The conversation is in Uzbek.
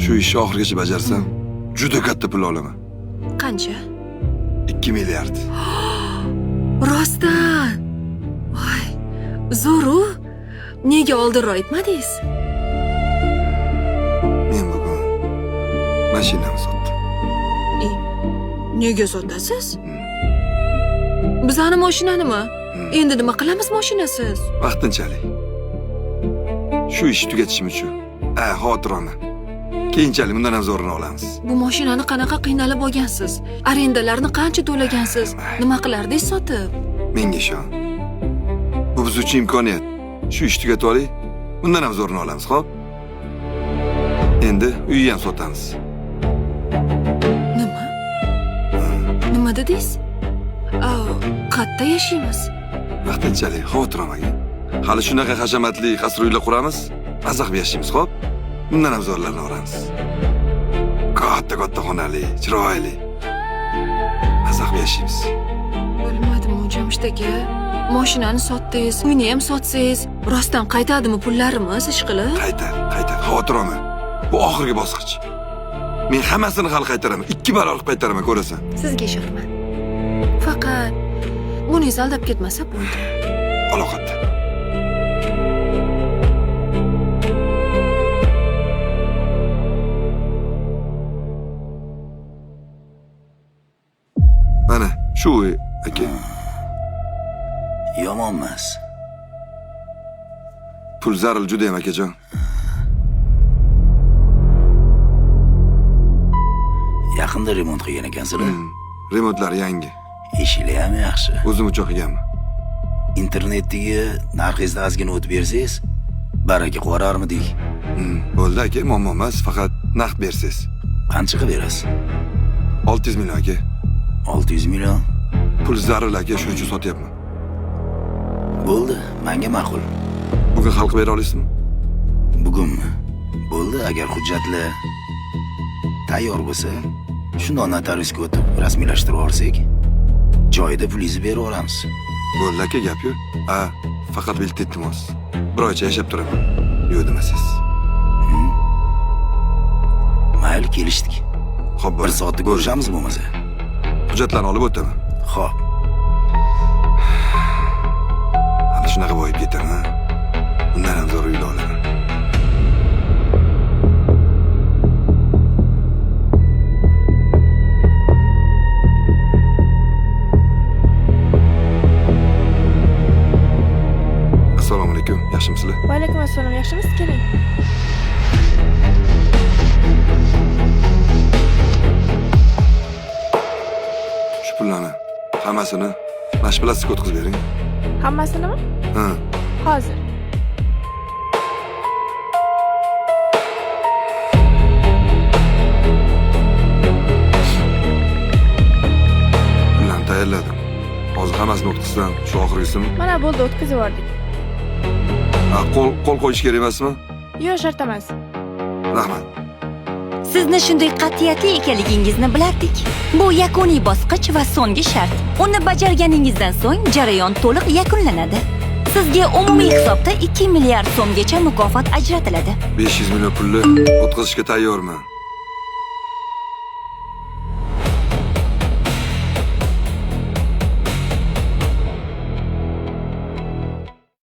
Shu ishni oxirigacha bajarsam, juda katta pul olaman. Qancha? 2 milliard. Rostdan. Voy, zo'r-u. Nega oldinroq aytmadingiz? Men bugun mashinamni sotdim. Nega sotasiz? Bizani mashinanimi? Endi nima qilamiz mashinasiz? Vaqtinchalik. Shu ishni tugatishim uchun. Ha, xavotir olma. Keyinchalik bundan ham zo'rini olamiz. Bu mashinani qanaqa qiynalib olgansiz? Arendalarni qancha to'lagansiz? Nima qilardingiz sotib? Menga ishon. Bu biz uchun imkoniyat. Shu ishni tugatib oling, bundan ham zo'rini olamiz, xo'p? Endi uyni ham sotamiz. Nima? Nima dedingiz? Qayerda yashaymiz? Vaqtinchalik xavotir olmagin. Hali shunaqa hashamatli qasr uylar quramiz, maza qilib yashaymiz, xo'p? Bundan ham zo'rlarini olamiz. Katta-katta xonali, chiroyli. Maza qilib yashaymiz. Bilmadim, Jamshid aka. Mashinani sotdingiz, uyni ham sotsangiz, rostdan qaytadimi pullarimiz ishqilib? Qaytadi, qaytadi. Xavotir olma. Bu oxirgi bosqich. Men hammasini hali qaytaraman. 2 barobar qilib qaytaraman, ko'rasan. Sizga ishonaman. Faqat buningiz aldab ketmasa bo'ldi. Aloqatda. Mana shu uy, aka. Yomon emas. Pul zaril judayam, akajon. Yaqinda remont qilgan ekansizlar. Remontlari yangi. Eshiklar ham yaxshi. O'zim uchun qilganman. Internetdagi narxingizni ozgina o'tib bersangiz, baraka qilib. Bo'ldi aka, muammo emas, faqat naqd bersangiz. Qancha qilib berasiz? 600 million aka. 600 million. Pul zaril aka, shuning uchun sotyapman. Bo'ldi, menga ma'qul. Bugun hal qilib bera olasizmi? Bugunmi? Bo'ldi, agar hujjatlar tayyor bo'lsa, shundoq notariusga o'tib rasmiylashtirib olsak, joyida pulingizni berib olamiz. Bo'ldi aka, gap yo'q. A, faqat bitta iltimos. Bir oycha yashab turaman. Yo'q demasangiz. Mayli, kelishdik. Xo'p, Bir soatda ko'rishamiz bo'lmasa. Hujjatlarni olib o'taman. Xo'p. Ana shunaqa boyib ketaman. Bundan ham zo'r uylar olaman. Assalomu alaykum, yaxshimisizlar? Va alaykum assalom, yaxshimisiz? Keling. Shu pullarni hammasini mana shu plastikka o'tkazib bering. Hammasinimi? Ha. Hozir. Pullarni tayyorladim. Hozir hammasini o'tkazsam, shu oxirgisimi? Mana bo'ldi, o'tkazib yubordik. Ha, qo'l qo'yish kerak emasmi? Yo'q, shart emas. Rahmat. Sizni shunday qat'iyatli ekanligingizni bilardik. Bu yakuniy bosqich va so'nggi shart. Uni bajarganingizdan so'ng jarayon to'liq yakunlanadi. Sizga umumiy hisobda 2 milliard so'mgacha mukofot ajratiladi. 500 million pulni o'tkazishga tayyorman.